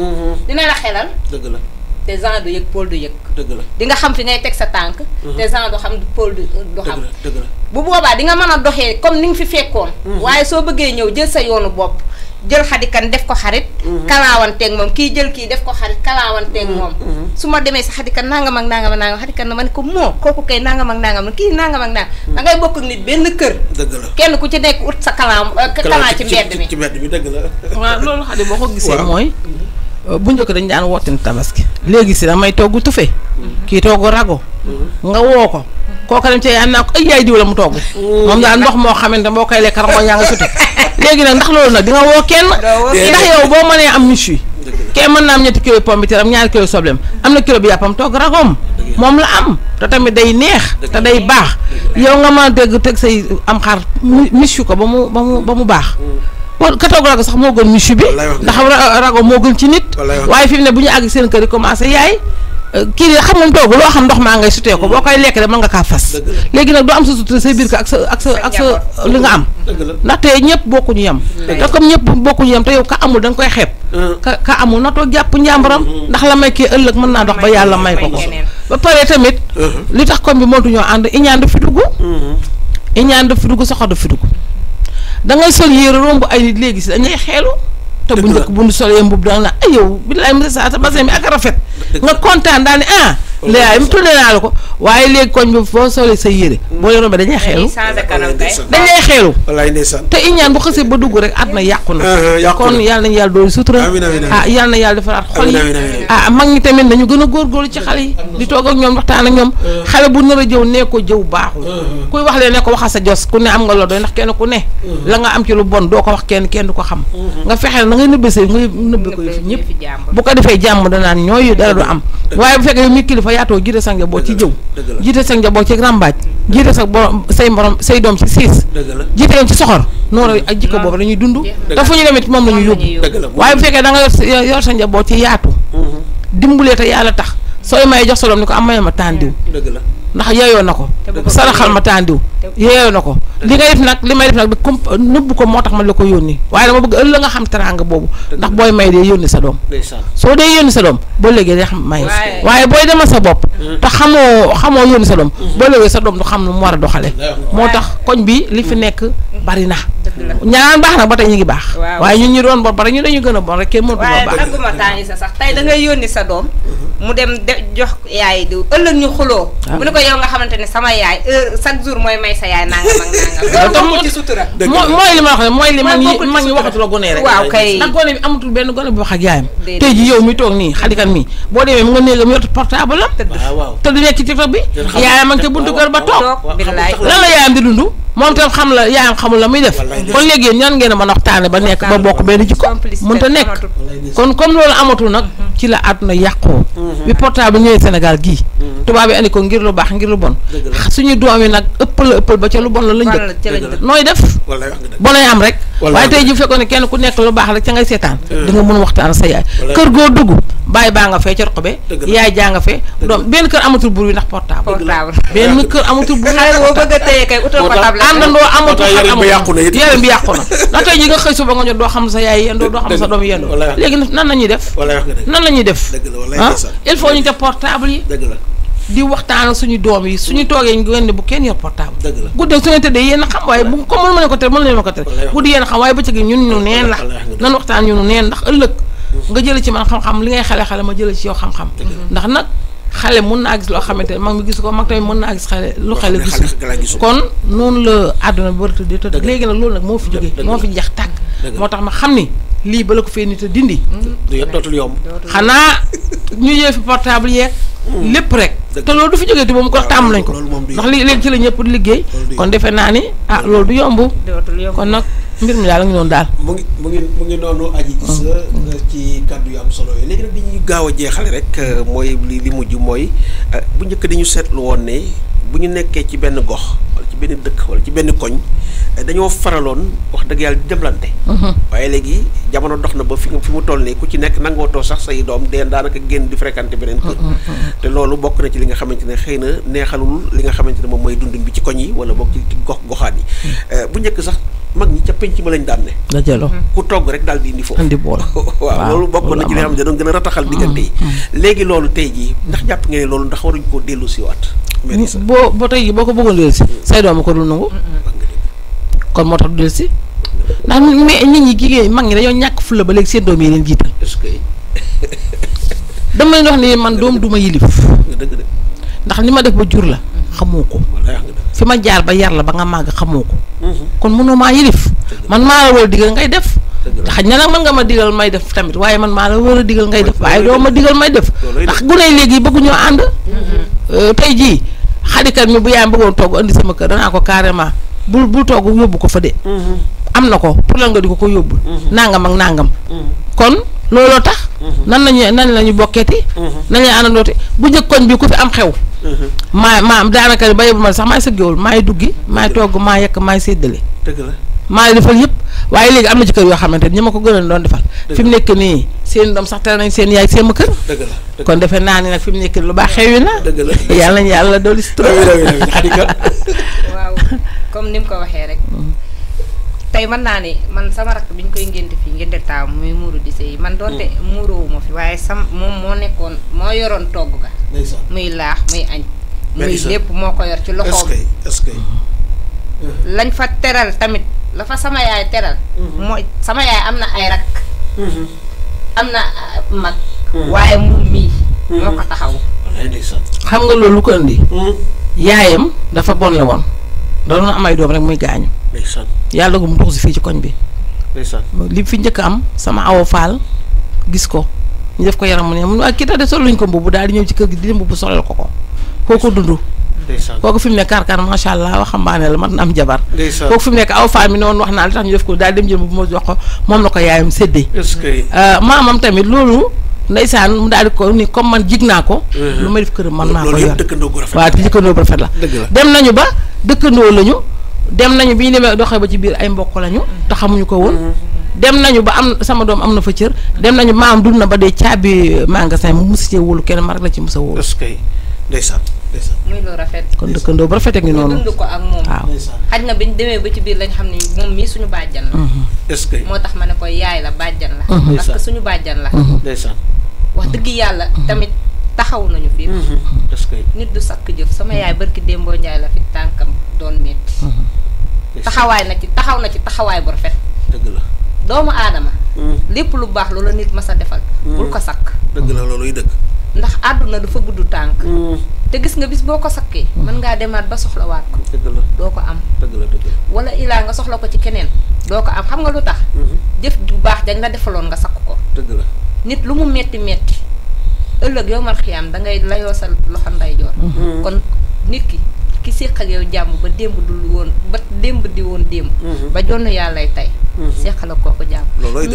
dina la xelal dëgg la te Jean du yëg Paul du yëg dëgg la di nga xam fi ngay teg sa tànk te Jean du xam Paul du xam dëgg la bu boobaa di nga mën a doxee comme ni nga fi fekkoon waaye soo bëggee ñëw jël sa yoonu bopp jël Khady Kane def ko xarit kalaawanteeg moom kii jël kii def ko xarit kalaawanteeg moom su ma demee si Khady Kane nangam ak nangam ak nangam Khady Kane ma ne ko moo kooku kay nangam ak nangam kii nangam ak nangam da ngay bokk ak nit benn kër dëgg la kenn ku ci nekk ut sa kalaa ci mbedd mi ci mbedd mi dëgg la waaw loolu Khady boo ko gisee mooy bu njëkk dañ daan wooten tabaski léegi si damay togg tufe kii togg rago nga woo ko kooka dem ci yaay naa ko ay yaay diw la mu togg moom daal ndox moo xamante boo koy lekk rango ñaa nga suti léegi nag ndax loolu nag di nga woo kenn ndax yow boo mënee am miche kenn mën naa am 2 kilos pomme de terre am 2 kilos soblem am na kilo bi yàppam togg ragoom moom la am te tamit day neex te day baax yow nga mën a teg say am xar miche ko ba mu baax ka togg rago sax moo gën miche bi ndax rago moo gën ci nit waaye fi mu ne bu ñu àgg seen kër yi commencé yaay kii de xam nga togg loo xam ndox maa ngay sutee ko boo koy lekk de mën nga kaa fas léegi nag doo am sa sutura say biir ko ak sa li nga am ndaxte ñëpp bokkuñu yem te comme ñëpp bokkuñu yem te yow ka amul da nga koy xeeb ka amul na toog jàpp njàmbaram ndax la may kii ëllëg mën naa dox ba yàlla may ko ba pare tamit li tax comme bi mootuñoo ànd iñaan daf fi dugg iñaan daf fi dugg soxor daf fi dugg da ngay sol yére romb ay nit léegi si dañuy xeelu te bu njëkk bu ñu solee mbub da nga ay yow billaay monsieur Sarr sa bassin bi ak rafet nga kontaan daal ne léegi mu tuddee naa la ko waaye léegi koñ bi foo solee sa yére boo leen rombee dañuy xeelu dañuy xeelu te iñaan bu xësee ba dugg rek àdduna yàqu na kon yàlla nañu yàlla doolu sutura yàlla na yàlla defaraat xol yi mag ñi tamit nañu gën a góorgóorlu ci xale yi di toog ak ñoom waxtaan ak ñoom xale bu nar a jëw nee ko jëw baaxul kuy wax leen ne ko waxa sa jos ku ne am nga loo doy ndax kenn ku ne la nga am ci lu bon doo ko wax kenn du ko xam nga fexeel na ngay nëbbee nga nëbbee ko fi ñëpp bu ko defee jàmm danaan ñooyu dara du am waaye bu fekkee yow mi kilifa yaatoo jiite sa njaboot ci jëw jiite sa njaboot ci rambaaj jiite sa borom say doom ci siis jiite leen ci soxor noonu ak jikko boobu dañuy dund te fu ñu demit moom la ñu yóbbu waaye bu fekkee da nga yor sa njaboot ci yaatu dimbulee te yàlla tax sooy may jox sa doom ni ko am may ma tàndiw ndax yeeyoo na ko saraxal ma tàndiw yeeyoo na ko li ngay def nag li may def nag nëbb ko moo tax ma la ko yónni waaye dama bëgg ëllëg nga xam teraanga boobu ndax booy may dee yónni sa doom soo dee yónni sa doom boo léegi day xam may waaye booy demal sa bopp te xamoo yónni sa doom boo léegi sa doom du xam nu mu war a doxale moo tax koñ bi li fi nekk bari na ñaan baax nag ba tey ñu ngi baax waaye ñun ñu doon bon bari ñu dañu gën a bon rek kenn mënatu ma baax dagguma temps sa sax tey da ngay yónni sa doom mu dem jox yaay diw ëllëg ñu xuloo mu ne ko yow nga xamante ne sama yaay chaque jour mooy may sa yaay nangam ak nangam loolu moo ci sutura mooy li ma wax ne mooy li mag ñi waxatu la gone rek waaw kay ndax gone bi amatul benn gone bi wax ak yaayam tey ji yow mi toog nii xalikan mi boo demee mu nga néegam yor portable am te du nekk ci TikTok bi yaayam ak ca buntu kër ba toog lan la yaayam di dund moom tam xam la yaayam xamul la muy def kon léegi ñaan ngeen a mën a waxtaane ba nekk ba bokk benn jikko mënta nekk kon comme loolu amatul nag ci la àdduna yàqoo bi portable ñëwee Sénégal gii tubaab yi andi ko ngir lu baax ngir lu bon suñu doom yi nag ëppal ba ca lu bon la lañ jëkk nooy def bonay am rek waaye tey ji fekkoon ne kenn ku nekk lu baax rek ca ngay seetaan di nga mën waxtaan sa yaay kër goo dugg bàyyi baa nga fee ca roq be yaay jaa nga fee doom benn kër amatul bur wi ndax portable benn kër amatul bur boo bëgg a téye kay utal portable àndandoo amatul yaram bi yàqu na ndax tey ji nga xëy suba nga ñëw doo xam sa yaay yendoo doo xam sa doom yendoo léegi nan la ñuy def nan la ñuy def il faut ñu te portable yi di waxtaan ak suñu doom yi suñu toogee ngeen ne bu kenn yor portable guddee su ngeen tëddee yéen a xam waaye bu comme mënu ma ne ko tere mënu leen ma ko tere guddi yéen a xam waaye bëccëg yi ñun ñu neen la nan waxtaan ñu neen ndax ëllëg nga jële ci man xam-xam li ngay xale ma jële ci yow xam-xam ndax nag xale mën naa gis loo xamante ne mag mi gis ko mag tamit mën naa gis xale lu xale gisul kon noonu la àdduna bi war a tëddee tëdd léegi nag loolu nag moo fi jógee moo fi jeex tàkk moo tax ma xam ni lii bala ko fee nit a dindi dootul yomb xanaa ñu jël fi portable yeeg lépp rek te loolu du fi jógee te moom ko tàmm nañ ko ndax léegi ci la ñëpp di liggéey kon defe naa ni loolu du yomb kon nag mbir mi daal la ngi noonu daal mu ngi noonu aji gis ci kàddu yu am solo yi léegi nag dañuy gaaw a jeexale rek mooy li mujj mooy bu njëkk dañu seetlu woon ne bu ñu nekkee ci benn gox wala ci benn dëkk wala ci benn koñ dañoo faraloon wax dëgg yàlla di demlante waaye léegi jamono dox na ba fi mu toll nii ku ci nekk nangootoo sax say doom daanaka génn di fréquenté beneen kër te loolu bokk na ci li nga xamante ne xëy na neexalul li nga xamante ne moom mooy dundin bi ci koñ yi wala bokk ci goxaan yi bu njëkk sax mag ñi ca penc ma lañ daan ne dajaloo ku togg rek daal di indi foofu andi bool waaw loolu bokk na ci li nga xam ne doon gën a rataxal diggante yi léegi loolu tey jii ndax jàpp nga ne loolu ndax waruñ koo dellu si waat boo tey jii boo ko bëggoon dellu si say doom ko dul nangu kon moo tax du dellu si ndax nit ñi jigéen mag ñi dañoo ñàkk fulla ba léegi seen doom yi leen jiital dama leen wax ni man doom duma yilif ndax li ma def ba jur la xamoo ko fi ma jaar ba yar la ba nga màgg xamoo ko kon mënoo maa yilif man maa la war a digal ngay def xaj na nag mën nga ma digal may def tamit waaye man maa la war a digal ngay def waaye doo ma digal may def ndax gune yi léegi bëgguñoo ànd tey jii xadikat mi bu yaay bëggoon togg andi sama kër danaa ko carrément bul togg yóbbu ko fa de am na ko pour lan nga di ko yóbbul nangam ak nangam kon looloo tax nan lañu bokkeeti nan lañu àndandoote bu njëkk koñ bi ku fi am xew maa daanaka ba yóbbu ma sax maay sëggewul maay duggi maay togg maa yekk maay séddale maa defal yëpp waaye léegi am na ci kër yoo xamante ni ñi ma ko gënoon doon defal fi mu nekk nii seen doom sax tere nañ seen yaay seen ma kër kon defe naa ni nag fi mu nekk lu baax xewi na yàlla nañu yàlla dooli si waaw comme ni mu ko waxee rek tey mën naa ne man sama rakk bi ñu koy ngénte fii ngénte taaw muy muuru di sëy man doonte muuroowuma fi waaye moom moo nekkoon moo yoroon togg ga muy laax muy añ muy lépp moo ko yor ci loxoom lañ fa teral tamit la fa sama yaay teral mooy sama yaay am na ay rakk am na mag. waaye moom mii. moo ko taxaw. xam nga loolu lu ko indi. yaayam dafa bon la woon. da doon am ay doom rek muy gaañu. yàlla gu mu dugg si fii ci koñ bi. li fi njëkk am sama awo faal gis ko ñu def ko yaram mu ne mun ak kii tax de sol luñ ko mbubb daal di ñëw ci kër gi di mbubb solal ko kooku dund. kooku fi mu nekk karkar macha allah waxambaane la mat na am jabar. kooku fi mu nekk aw faal mi noonu wax naa li tax ñu def ko daal dem jël mbubb ma jox ko moom la ko yaayam séddee. maamam tamit loolu. ndeysaan mu daal di ko ni comme man jig naa ko. lu ma def këram man maa ko yor waaw te dëkkandoo bu rafet la. dem nañu ba dëkkandoo lañu. dem nañu bi ñu demee doxee ba ci biir ay mbokk lañu. te xamuñu ko woon. dem nañu ba am sama doom am na fa cër. dem nañu maam dund na ba dee caabi magasin mu musi cee wóolu kenn ma rek la ci musa wóolu. ndeysaan. muy lu rafet. kon dëkkandoo bu rafet ak ni noonu. dund ko ak moom. waaw xaj na biñ demee ba ci biir lañ xam ne moom mii suñu bàjjan la. moo tax ma ne ko yaay la bàjjan la. parce que suñu bàjjan la. wax dëgg yàlla tamit taxaw nañu fii. nit du sakk jëf sama yaay barki démboo njaay la fi tànkam doon metti taxaw na ci taxawaay bu rafet. dëgg la doomu aadama. lépp lu baax loola nit ma sa defal. bul ko sakk. dëgg la looluy dëgg. ndax àdduna dafa gudd tànk. te gis nga bis boo ko sakkee. mën ngaa demaat ba soxlawaat ko. dëgg la doo ko am. dëgg la wala ilaa nga soxla ko ci keneen. doo ko am xam nga lu tax. jëf ju baax dañ la defaloon nga sakk ko. dëgg la. nit lu mu metti ëllëg yow mal xiyaam da ngay layoo sa loxo ndeyjoor. kon nit ki séq ak yow jàmm ba démb di woon démb. ba jonn yàllay tey. séqal ak kooku jàmm.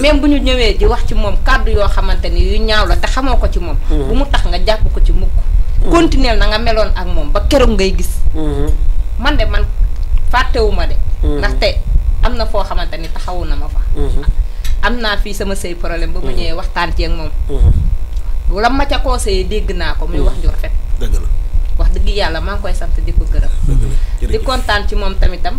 même bu ñu ñëwee di wax ci moom kàddu yoo xamante ni yu ñaaw la te xamoo ko ci moom. bu mu tax nga jàpp ko ci mukk. continuer na nga meloon ak moom ba keroog ngay gis. man fàttewuma de. ndaxte am na foo xamante ni taxawu na ma fa. am naa fii sama sëy problème ba mu ñëwee waxtaan ci ak moom. wala ma ca conseillé dégg naa ko muy wax ju rafet. dëgg la wax dëgg yàlla maa ngi koy sant di ko gërëm. di kontaan ci moom tamitam.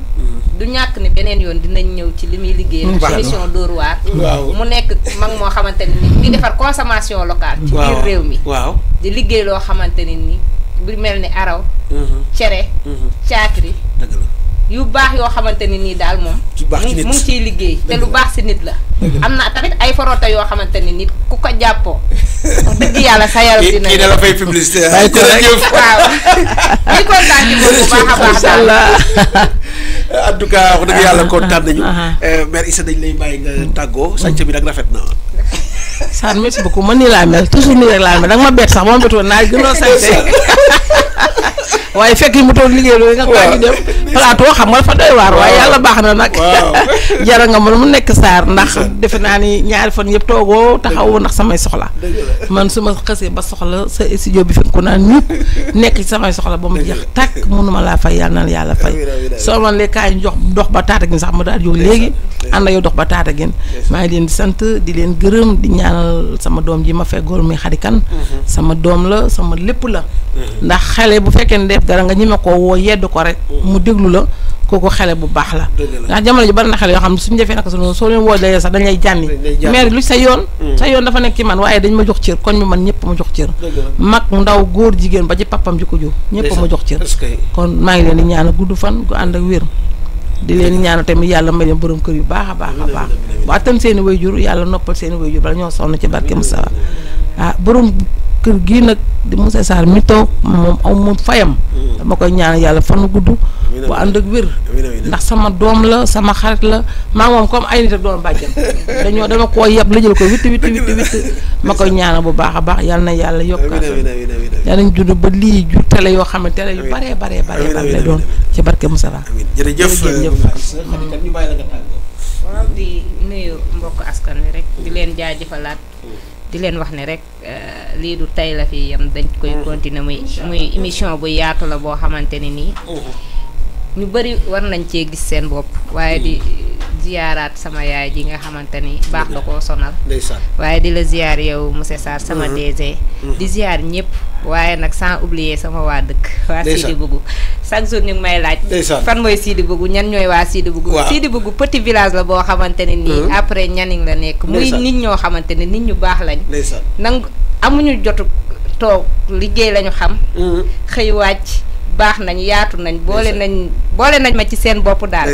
du ñàkk ni beneen yoon dinañ ñëw ci li muy liggéey. émission Dóor waar. mu nekk mag moo xamante ni ngi defar consommation locale. ci biir réew mi. di liggéey loo xamante ni bu mel ni araw. cere. caakiri. dëgg la yu baax yoo xamante ni nii daal moom. mu ngi ciy liggéey te lu baax si nit la. am na tamit ay forota yoo xamante ni nit ku ko jàppoo. wax dëgg yàlla sa yaram dina. kii dala fay publicité. waaw. di kontaan ci moom bu baax a baax daal. en tout cas wax dëgg yàlla kontaan nañu. mère Issa dañ lay bàyyi nga tàggoo. sànq bi nag rafet na. Sane merci beaucoup man nii laa mel toujours nii rek laa mel danga ma bett sax moom bettoon naa gënoo sañse waaye fekk mu toog liggéey loolu nga ko dem plateau xam nga dafa doy waar waaye yàlla baax na nag jara nga man mu nekk Sarr ndax defe naa ni ñaari fan yëpp toogoo taxawoo ndax samay soxla man su ma xësee ba soxla sa studio bi fekk ko naan ñëpp nekk ci samay soxla ba mu jeex tàkk mënuma laa fay yàlla na yàlla fay soo man le kaay jox dox ba taata gin sax ma daal jóg léegi ànd yow dox ba taata gin maa ngi leen di sant di leen gërëm di ñaanal sama doom ji ma feggool muy xarikan sama doom la sama lépp la ndax xale bu fekkee ne def dara nga ñime ko woo yedd ko rek mu déglu la kooku xale bu baax la ndax jamono ji bari na xale yoo xam ne suñu defee naka soo leen woo sax dañ lay jànni mais lu sa yoon dafa nekk ci man waaye dañ ma jox cër koñ bi man ñëpp ma jox cër mag ndaw góor jigéen ba ci papam ji ko jur ñëpp ma jox cër kon maa ngi leen di ñaanal gudd fan gu ànd ak wér di leen ñaanal tamit yàlla may leen borom kër yu baax a baax a baax waa tam seeni waajur yàlla noppal seeni waajur bala ñoo sonn ci barke Moussa borom kër gii nag di Moussa Sarr mi toog moom aw moom fayam dama koy ñaanal yàlla fanu gudd bu ànd ak wér ndax sama doom la sama xarit la maa moom comme ay nit ak doom bàjjan dama koo yeb la jël ko witt ma koy ñaanal bu baax a baax yàlla na yàlla yokka yàlla nañ judd ba lii ju télé yoo xam ne télé yu bare lay doon ci barke Moussa Sarr jërëjëf waaw di nuyu mbokk askan wi rek di leen jaajëfalaat di leen wax ne rek lii du tey la fi yam dañ koy continuer muy émission bu yaatu la boo xamante ne nii ñu bëri war nañ cee gis seen bopp waaye di ziyaaraat sama yaay ji nga xamante ni baax da koo sonal waaye di la ziyaar yow monsieur Sarr sama DG di ziyaar ñëpp waaye nag sans oublier sama waa dëkk waa Sidi Bougou chaque jour ñu ngi may laaj fan mooy Sidi Bougou ñan ñooy waa Sidi Bougou Sidi Bougou petit village la boo xamante ne nii après ñaning la nekk muy nit ñoo xamante ne nit ñu baax lañ nang amuñu jotu toog liggéey lañu xam xëy wàcc baax nañ yaatu nañ boole nañ ma ci seen bopp daal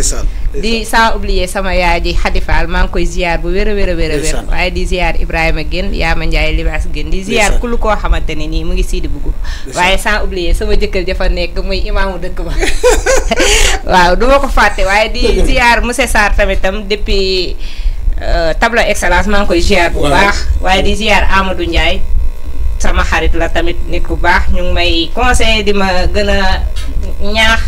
di sans oublier sama yaay ji Xadifaal maa ngi koy ziar bu wér a wér a wér a wér waaye di ziar Ibrahima Guène Yaama Ndiaye Libaas Guène di ziar ku lu koo xamante ne nii mu ngi siidi bugg waaye sans oublier sama jëkkër jafa nekk muy imaamu dëkk ba waaw du ma ko fàtte waaye di ziar monsieur Sarr tamitam depuis tableau excellence maa ngi koy ziar bu baax waaye di ziar Amadou Ndiaye sama xarit la tamit nit ku baax ñu ngi may conseillé di ma gën a ñaax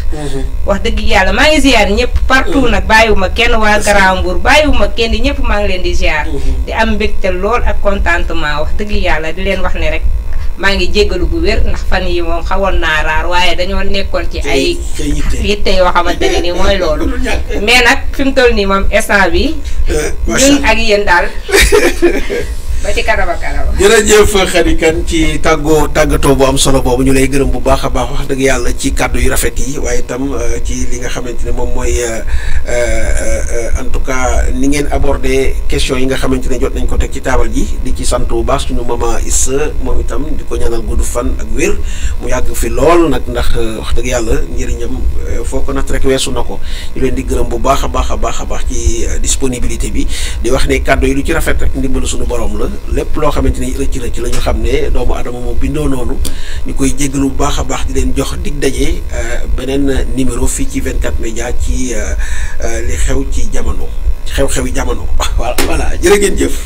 wax dëgg yàlla maa ngi ziar ñëpp partout nag bàyyiwuma kenn waa Grand Mbour bàyyiwuma kenn ñëpp maa ngi leen di ziar di am mbégte lool ak contentement wax dëgg yàlla di leen wax ne rek maa ngi jéggalu bu wér ndax fan yi moom xawoon naa raar waaye dañoo nekkoon ci ay yitte yoo xamante ne nii mooy loolu mais nag fi mu toll nii moom instant bi ñun ak yéen daal ba ci kanama kanama. jërëjëf Khady Kane ci tàggatoo bu am solo boobu ñu lay gërëm bu baax a baax wax dëgg yàlla ci kàddu yu rafet yi waaye itam ci li nga xamante ne moom mooy en tout cas ni ngeen abordé question yi nga xamante ne jot nañ ko teg ci taabal ji di ci sant bu baax suñu mama Issa moom itam di ko ñaanal gudd fan ak wér mu yàgg fi lool nag ndax wax dëgg yàlla njëriñam foo ko natt rek weesu na ko ñu leen di gërëm bu baax a baax a baax a baax ci disponibilité bi di wax ne kàddu yi lu ci rafet rek ndimbalu suñu borom la. lépp loo xamante ni rëcc la ñu xam ne doomu adama moo bindoo noonu ñu koy jéggalu bu baax a baax di leen jox dig daje beneen numéro fii ci 24 média ci li xew ci jamono xew-xewi jamono voilà jërë ngeen jëf.